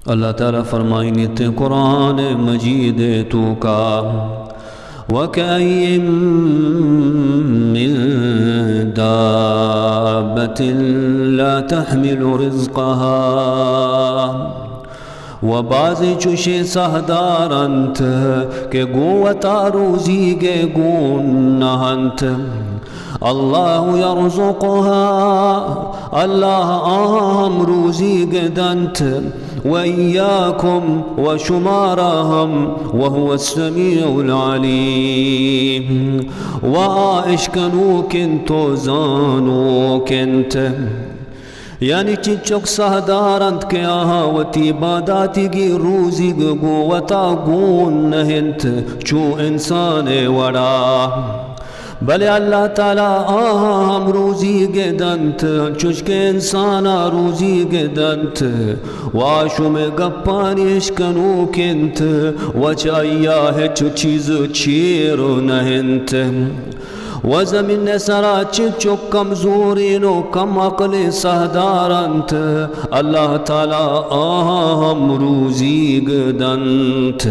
اللہ تعالیٰ فرمائنیت قرآن مجید توکا، وَكَأَيِّن مِّن دَابَّةٍ لَّا تَحْمِلُ رِزْقَهَا، و بازیں چوشیں ساہدار انت کہ گوں وتا روزیگ ءَ گون نہ انت۔ اللہ یرزقها، اللہ آہاں ہم روزیگ دنت، و ایاکم، و شمارا ہم، وهو السمیع العلیم، و آ اشکنوک انت و زانوک انت۔ یعنی چنچک ساہدار انت کہ آہاں وتی باداتیگی روزیگ گوں وتا گون نہ انت، چو انسان ءِ وڑا۔ بلے اللہ تعالیٰ آہاں ہم روزیگ دنت، انچوش کہ انسانا روزیگ دنت۔ و آ شمئے گپانی اشکنوک انت، و چہ آئیا ہچ چیز چیر نہ انت۔ و زمین ءِ سرا چنچو کمزورین و کم عقلیں ساہدار انت، اللہ تعالیٰ آہاں ہم روزیگ دنت۔